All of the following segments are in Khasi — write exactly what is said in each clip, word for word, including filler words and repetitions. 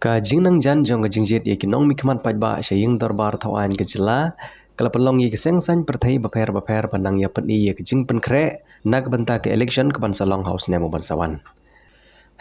Ka jingnang jan jong ka jingjied ïa ki nongmihkhmat paidbah sha ïing dorbar thaw aiñ ka jylla ka la pynlong ïa ki seng saiñ pyrthei bapher bapher ban nang ïa pyni ïa ka jingpynkhreh na ka bynta ka election ka ban sa long ha u snem u ban sa wan.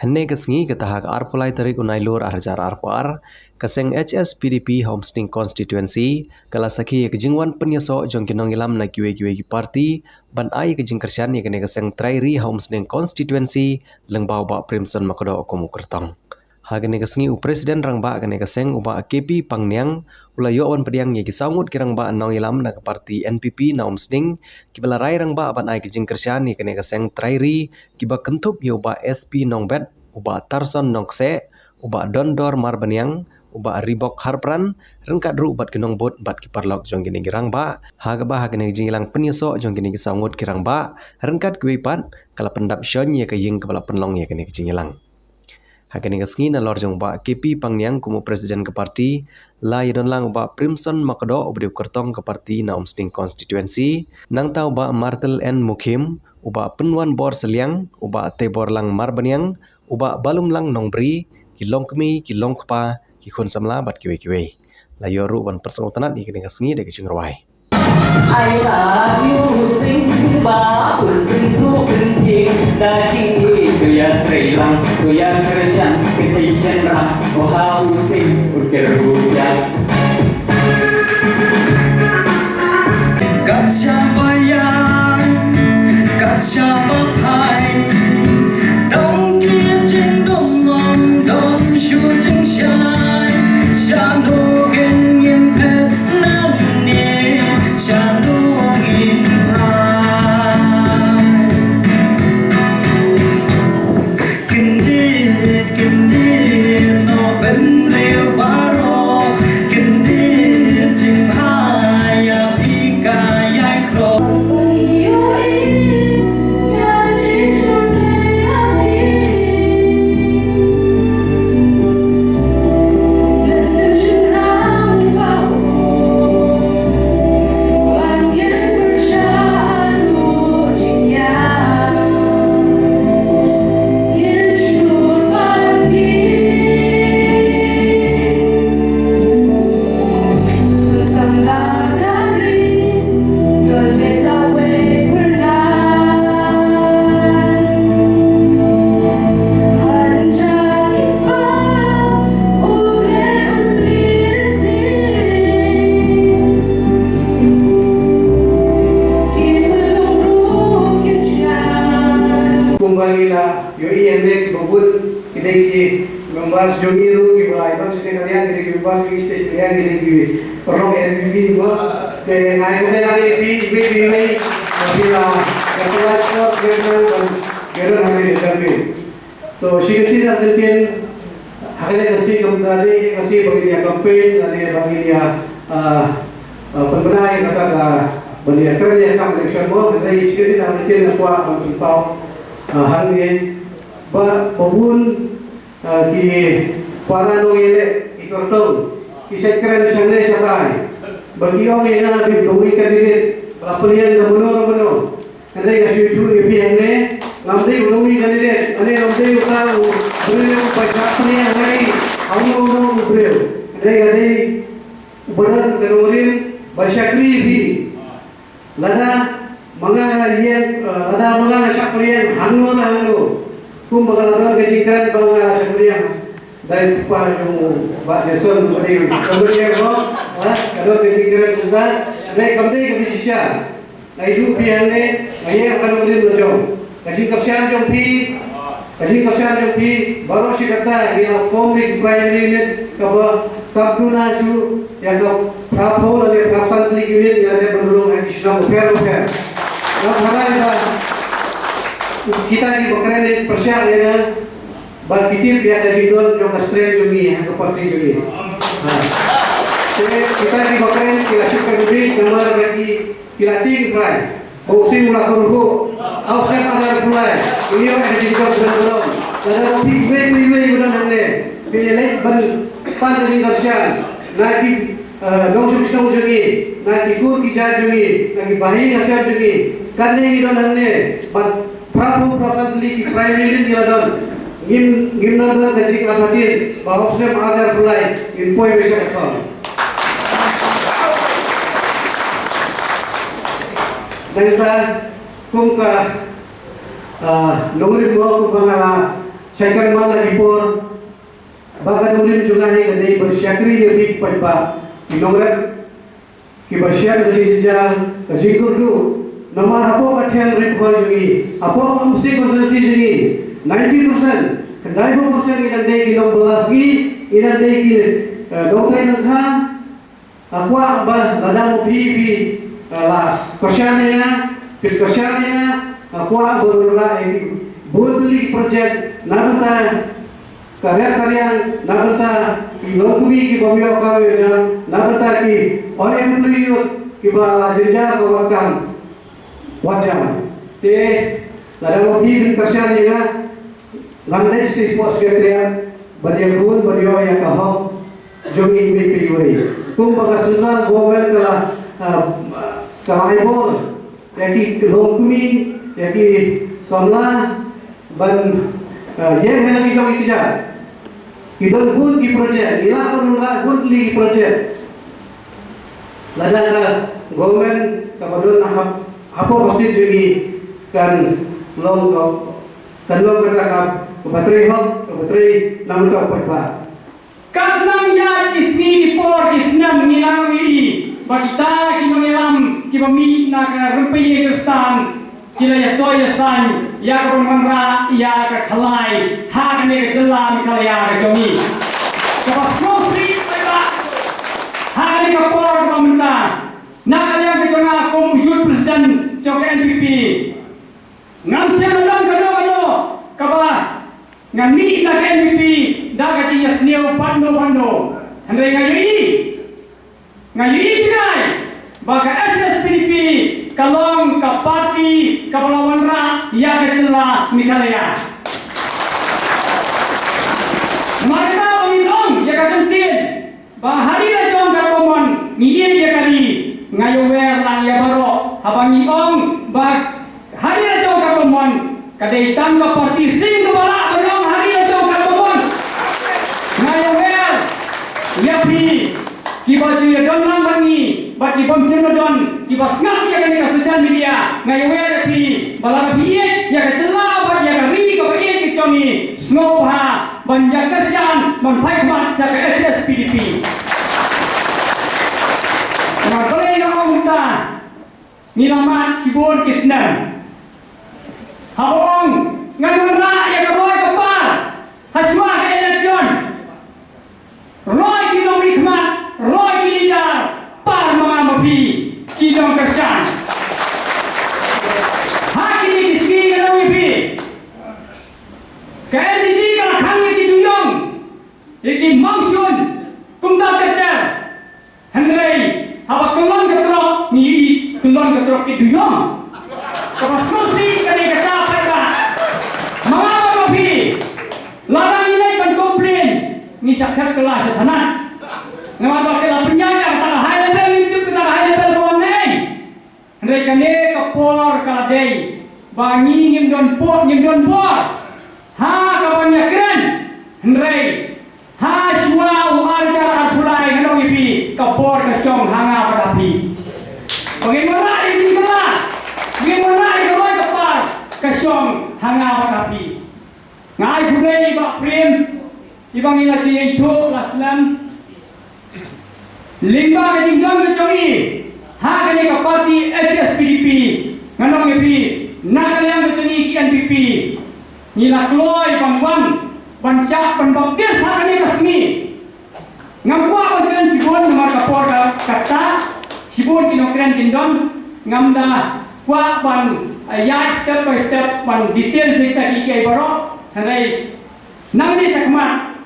Hynne ka sngi, kata ha ka arphew lai tarik u Nailur ar hajar arphew ar, ka seng H S P D P ha Umsning Constituency ka la sakhi ïa ka jingwan pynïasoh jong ki nongïalam na kiwei kiwei ki parti ban ai ïa ka jingkyrshan ïa kane ka seng trai ri ha Umsning Constituency lyngba u Bah Primson Makdoh kum u kyrtong. Ha kane ka sngi, u President Rangbah kane ka seng, u Bah K P Pangniang, u la ïoh ban pdiang ïa ki saw ngut ki rangbah nongïalam na ka parti N P P na Umsning kiba la rai rangbah ban ai ka jingkyrshan ïa kane ka seng trai ri, kiba kynthup ïa u Bah S P Nongbet, u Bah Tarson Nongkseh, u Bah Dondor Marbaniang, u Bah Ribok Kharpran, ryngkat ruh bad ki nongbud bad ki paralok jong kine ki rangbah, ha kaba ha kane ka jingïalang pynïasoh jong kine ki saw ngut ki rangbah ryngkat kiwei pat, ka la pyndap shon ïa ka ïing kaba la pynlong ïa kane ka jingïalang. Ha kane ka sngi, nalor jong u Bah K P Pangniang kum u President ka parti, la ïadon lang u Bah Primson Makdoh uba dei u kyrtong ka parti na Umsning Constituency, nangta u Bah Martel N Mukhim, u Bah Pynwanbor Seliang, u Bah Teiborlang Marbaniang, u Bah Balumlang Nongbri, ki longkmie, ki longkpa, ki khun samla bad kiwei kiwei. La ïoh ruh ban pynsngewtynnat ïa kane ka sngi da ka jingrwai. I love you, sing ba un pynduh pynthing da jingim, to ïa trei lang, to ïa kyrshan, ki thei shynrang, o ha u sing un kyrduh ïa. Kat shaba ïaid, kat shaba phai, dang ki jingdum, ym don shu jingshai. Shano ngin, ngin phet nangne, shano ngin phai. Kyndit, kyndit noh bynriew baroh, kyndit jingphai ïa phi ka ïai khroh. Kumba ngi la ïohi hangne, kiba bun ki dei ki members jong ngi ruh kiba la ïadon sha ka liang, ki dei ki members jong ngi stage ka liang, ki dei ki paralok N P P mo. Te nga ai khublei ïa phi iwei pa iwei ba phi la ïa pynlait sngewbha ïa ka ban ïadon hangne sha ka liang. To, shi kyntien ar kyntien, ha kane ka sngi, kam da dei ka sngi ba ngin ïa campaign lane ba ngin ïa, ah, ah, pynbna ïa kata ka, ban ïa kren ïa ka election mo, hynrei shi kyntien ar kyntien nga kwah ban pynpaw, ah, hangne ba, ba bun, ah, ki para nongïaleh, ki kyrtong, ki shait kren shangne shatai, ba ki ong ïa nga ba dei u candidate ba la pynïeng da mano mano. Hynrei nga shu ïathuh ïa phi hangne, ngam dei u nongmih candidate, lane ngam dei uta u briew uba shah pynïaid hangne ha uno uno u briew. Hynrei nga dei uba don ka nongrim ban shakri ïa phi. Lada ma nga nga ïeng, eh, lada ma nga nga shah pynïaid hangno na hangno, kumba ka la don ka jingkren ba nga la shah pynïaid da i kpa jong u Bah Jason, ba dei u nongrim mo, ha, ka don ka jingkren kumta. Hynrei kam dei kaba shisha. Nga ïathuh ïa phi hangne, nga ïeng ha ka nongrim la jong. Ka jingkyrshan jong phi, ka jingkyrshan jong phi baroh shi katta, ngi la form ïa ka primary unit kaba kam duna shuh ïa ka phraphew lane phraphew san tylli ki unit, ngi la dep ban rung ha ki shnong bapher bapher. Nga tharai ba kita kiba kren ki pyrshah ïa nga, ba ki tip ïa ka jingdon jong ka strength jong ngi ha ka party jong ngi. Ha. Te kita kiba kren ki la shu kren beit namar ba ki, ki la tieng trai. Ba u sing u la kyrhuh. Au seng adar pulai. Ïoh ka jingdon jong ka rom. Lada phi wei wei wei u don hangne, phi leit ban pan ka jingkyrshan na ki, eh, nongshong shnong jong ngi, na ki kur ki jait jong ngi, na ki bahaïing hasem jong ngi. Kane ngi don hangne bad phraphew phraphew san tylli ki primary unit ngi la don. Ngim, ngim nang ka jingkyrpad ba u snem ar hajar arphew lai ngin poi beit sha ka thong. Nangta kum ka, ah, nongrim mo kum ba nga la shai kynmaw la ki por ba ka nongrim jong nga hi ka dei ban shakri ïa phi paidbah ki nongrep. Kiba shah ka jingjynjar, ka jingkyrduh, namar hapoh ka thaiñ Ri Bhoi jong ngi, hapoh ka constituency jong ngi, ninety percent, khyndai phew percent ngi dang dei ki nongbylla sngi, ngi dang dei ki, eh, nongtrei nongkha. Nga kwah ba lada ma phi phi, eh, la kyrshan ïa nga, phi kyrshan ïa nga, nga kwah ba ngi la ïa ki bun tylli ki project na bynta ka riang ka riang, na bynta ki longkmie ki bym ïoh kam ïoh jam, na bynta ki unemployed youth kiba la jynjar ka wad kam wad jam. Te lada ma phi phin kyrshan ïa nga, ngan leit sha post secretariat ban ïakhun ban ïoh ïa ka hok jong ngi iwei pa iwei. Kumba ka central government ka la, ah, ka la ai bor ïa ki longkmie, ïa ki samla ban, eh, ïeng ha la ki jong ki kjat. Ki don bun ki project, ngi lah ban wanrah bun tylli ki project. Lada ka government kaba don ha, hapoh ka state jong ngi kan long ka, kan long kata ka, kaba trei hok, kaba trei namar ka paidbah. Katba nang ïaid ki sngi ki por ki snem ngi la ïohi ba kita ki nongïalam kiba mih na ka rympei Khristan ki la ïasoi ïasan ïa ka ban wanrah ïa ka khalai ha kane ka jylla Meghalaya ka jong ngi. Kaba sngewsih paidbah ha kane ka por kaba mynta na ka liang ka jong nga kum u Youth President jong ka N P P. Ngam shym la don kano kano kaba ngan mih na ka N P P da ka jingïasniew bad no bad no. Hynrei nga ïohi, nga ïohi jngai ba ka H S P D P ka long ka party kaba la wanrah ïa ka jylla Meghalaya. Namar kata ba ngin ong ïa ka jingtien ba ha ri la jong katba mon ngi ïeit ïa ka ri. Nga ïawer lang ïa baroh haba ngi ong ba ha ri la jong katba mon ka dei tang ka party Sing kaba lah ban ong ha ri la jong katba mon. Nga ïawer ïa phi kiba ju ïadon lang bad ngi bad ki bym shym la don kiba sngap ïa kane ka social media. Nga ïawer ïa phi ba lada phi ïeit ïa ka jylla bad ïa ka ri kaba ïeit ka jong ngi, sngewbha ban ïa kyrshan ban phai khmat sha ka H S P D P. Nga balei nga ong kumta? Ngi la mad shibun ki snem. Haba ong ngan wanrah ïa ka roi ka par ha shuwa ka election. Roi ki nongmihkhmat, roi ki leader, par ma nga ma phi ki nongkyrshan. Ha kine ki sngi ngan ong ïa phi, ka N G T ka la khang ïa ki duyung, ïa ki mawshun kumta ter ter. Hynrei haba kyllon ka trok ngi ïohi kyllon ka trok ki duyung. Kaba sngewsih ka dei kata paidbah. Ma nga bad ma phi, lada ngi leit ban complain ngi shah thep kylla sha thanat. Namar ba ki la pynïaid ïa kata ka high level, ngim tip kata ka high level ka wan naei. Hynrei kane ka por ka la dei ba ngi ngim don pop, ngim don bor ha ka ban ïakren. Hynrei ha shuwa u ar hajar arphew lai ngan ong ïa phi, ka bor ka shong ha nga bad ha phi. Ba ngin wanrah ïa ka jingkylla, ngin wanrah ïa ka roi ka par, ka shong ha nga bad ha phi. Nga ai khublei ïa i Bah Prem, i ba ngi la ju ïathuh la slem. Lyngba ka jingdon ka jong i ha kane ka party H S P D P, ngan ong ïa phi, na ka liang ka jong i ki N P P, ngi la kloi ban wan ban shah ban baptis ha kane ka sngi. Ngam kwah ban kren shibun namar ka por ka kata, shibun ki nongkren kin don, ngam da kwah ban, eh, ïaid step by step ban detail ïa kita kiei kiei baroh. Hynrei nangne shakhmat,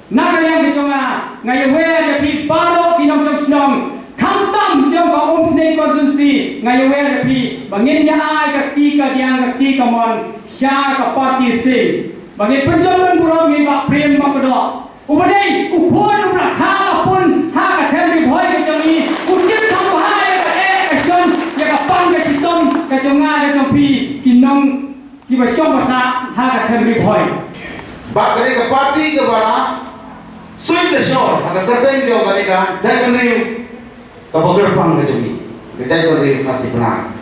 na ka liang ka jong nga, nga ïawer ïa phi baroh ki nongshong shnong, khamtam jong ka Umsning constituency, nga ïawer ïa phi ba ngin ïa ai ka kti kadiang ka kti kamon sha ka party Sing. Ba ngin pynjot pynburom ïa i Bah Prem Bakdoh, uba dei u khun uba la kha la pun ha ka them Ri Bhoi ka jong ngi, u tip thok bha ïa ka eh ka shon, ïa ka pang ka shitom ka jong nga ka jong phi ki nong kiba shong ba sah ha ka them Ri Bhoi. Bad ka dei ka parti kaba suit lashor ha ka kyrteng jong ka dei ka jaitbynriew kaba kyrpang ka jong ngi, ka jaitbynriew Khasi Pnar,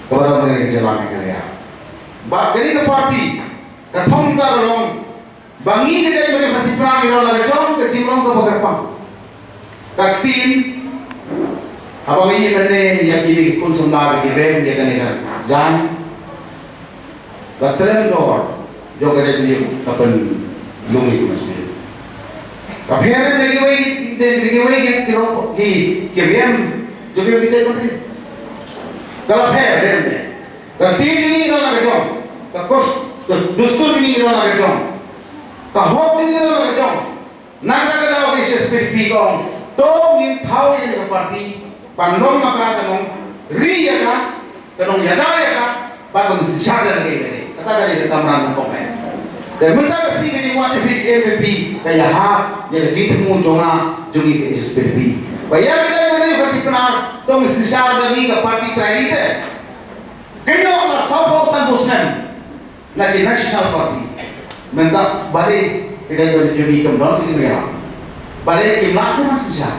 kaba don ha ka jylla Meghalaya. Bad ka dei ka parti ka thong ka long ba ngi ka jaitbynriew Khasi Pnar ngi rah la ka jong ka jinglong kaba kyrpang. Ka ktien, haba ngi ïa mynne ïa kine ki khun samla ki rem ïa kane ka jaiñ, ka trem dor jong ka jaitbynriew ka pynlong ïa ki mynsiem. Ka pher de kiwei de kiwei ki rong ki ki rem jong kiwei ki jaitbynriew. Ka la pher de. Ka ktien jong ngi rah la ka jong, ka kos ka dustur jong ngi rah la ka jong, ka hok jong ngi rah la ka jong. Nangta ka daw ka H S P D P ka ong, to ngin thaw ïa ka parti ban long ma ka ka nongri ïa ka, ka nongïada ïa ka, bad ka mynsiem sha ka lade lade. Kata ka dei ka kamram nyngkong eh. Te mynta ka sngi ka jingwan jong phi ka M P P ka ïahap ïa ka jingthmu jong nga jong ngi ka H S P D P. Ba ïa ka jaitbynriew Khasi Pnar to ngin synshar da ngi ka parti trai te. Kynnoh la sawphew sanphew snem na ki National Party. Mynta balei ka jaitbynriew jong ngi kam don shuh ki nongïalam? Balei kim lah shuh ban synshar?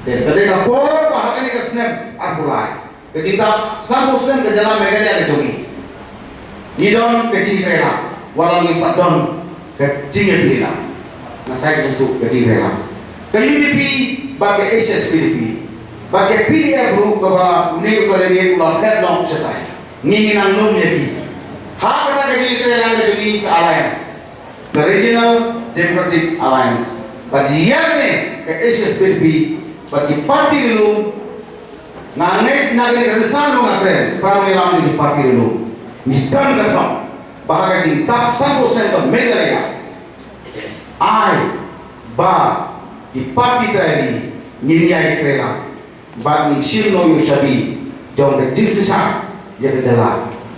Te ka dei ka por ba ha kane ka snem arphew lai, ka jingdap sanphew snem ka jylla Meghalaya ka jong ngi, ngi don ka jingtrei lang, wat la ngim pat don ka jingïatreilang. Nga sngew ka jingtrei lang, ka U D P bad ka H S P D P bad ka P D F ruh kaba une u candidate u la phet noh shatai. Ngi ngi nang lum ïa ki ha kata ka jingïatreilang ka jong ngi, ka alliance, ka Regional Democratic Alliance. Bad ïa kane ka H S P D P bad ki parti ri lum, nga ngeit na kane ka rynsan ruh nga kren para nongïalam jong ki parti ri lum, ngi don ka thong ba ha ka jingdap sanphew snem ka Meghalaya, ai ba ki parti trai ri ngin ïai treilang bad ngin shim noh ïa u shabi jong ka jingsynshar ïa ka jylla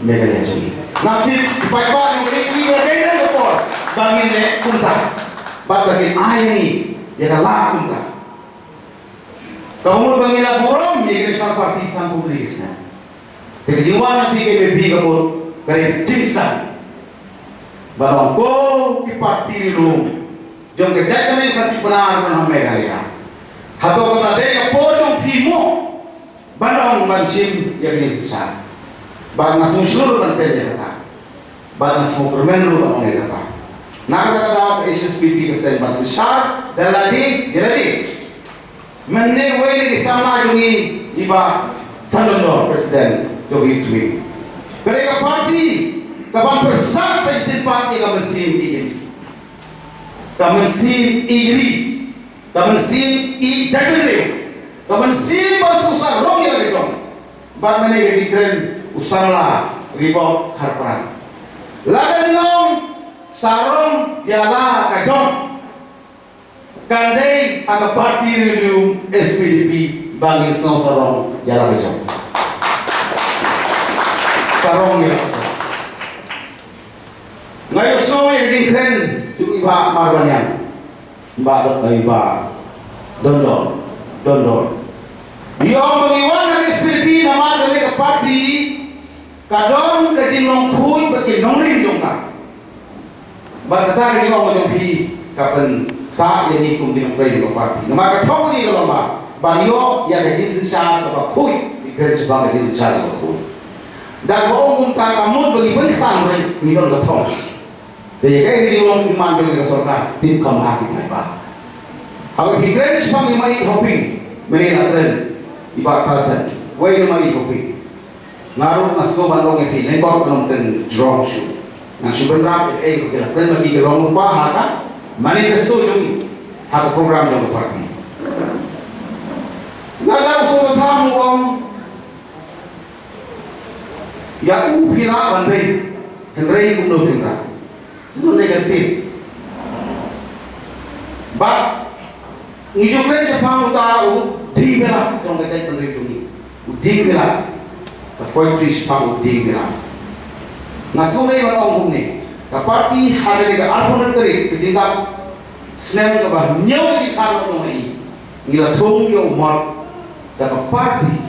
Meghalaya jong ngi. Nga tip ki paidbah jong ka ri ka dei ka por ba ngin leh kumta bad ba ngin ai ïa ngi ïa ka lad kumta. Ka mut ba ngi la burom ïa ka National Party sanphew hynriew snem. Te ka jingwan na phi ka M P P ka mut ka dei ka jingsdang ba long ko ki parti ri lum jong ka jaitbynriew Khasi Pnar ruh ha Meghalaya. Hato kam dei ka por jong phi mo ban ong ban shim ïa ka jingsynshar? Bad nga sngewshlur ban kren ïa kata, bad nga sngewkyrmen ruh ban ong ïa kata. Na kata ka daw ka H S P D P ka seng ban synshar da lade ïa lade. Mynne wei na ki samla jong ngi, i Bah Sandon Dor, President jong ka Youth Wing, ka dei ka parti ka ban pyrsad sa shisien pat ïa ka mynsiem ïeit, ka mynsiem ïeit ri, ka mynsiem ïeit jaitbynriew, ka mynsiem ban sngewsarong ïa la ka jong. Bad mynne ka jingkren u samla Reebok Kharpran, lada ngin ong sarong ïa la ka jong, kan dei ha ka parti ri lum S P D P ba ngin sngewsarong ïa la ka jong. Sarong ïa la ka jong. Nga ïohsngew ïa ka jingkren jong i Bah Marbaniang, Bah Don, i Bah Dondon, Dondon. Ïa, ba ngi wan ha ka S P D P namar ka dei ka parti ka don ka jinglong khuid bad ki nongrim jong ka. Bad kata ka jinglong jong phi ka pyntah ïa ngi kum ki nongtrei jong ka parti. Namar ka thong ngi ka long ba ban ïoh ïa ka jingsynshar kaba khuid, ngi kren shaphang ka jingsynshar kaba khuid. Da kaba ong kumta ka mut ba ngi pynsan ruh ngi don ka thong. Te ïa kaei ka jinglong iman jong ka sorkar, tip kham bha ki paidbah. Haba phi kren shaphang ïa ma Ïeit Hoping, mynne la kren i Bah Tharsan, wei ïa ma Ïeit Hoping. Nga ruh nga sngewbha ban ong ïa phi, lyngba ka nongkren jrong shuh, ngan shu bynrap ïa kaei ba ki la kren ma ki, ki long lyngba ha ka manifesto jong ngi, ha ka program jong ka party. Lada u Sohra Tham u ong ïa u phi lah ban bei, hynrei kumno phin rah? Ngan leh ka ktien. Bad ngi ju kren shaphang uta u dieng bilat jong ka jaitbynriew jong ngi. U dieng bilat, ka poetry shaphang u dieng bilat. Nga sngewdei ban ong kumne, ka party ha kane ka arphew hynriew tarik ka jingdap snem kaba hynñiew ka jingkhang jong ngi, ngi la thung ïa u mot da ka party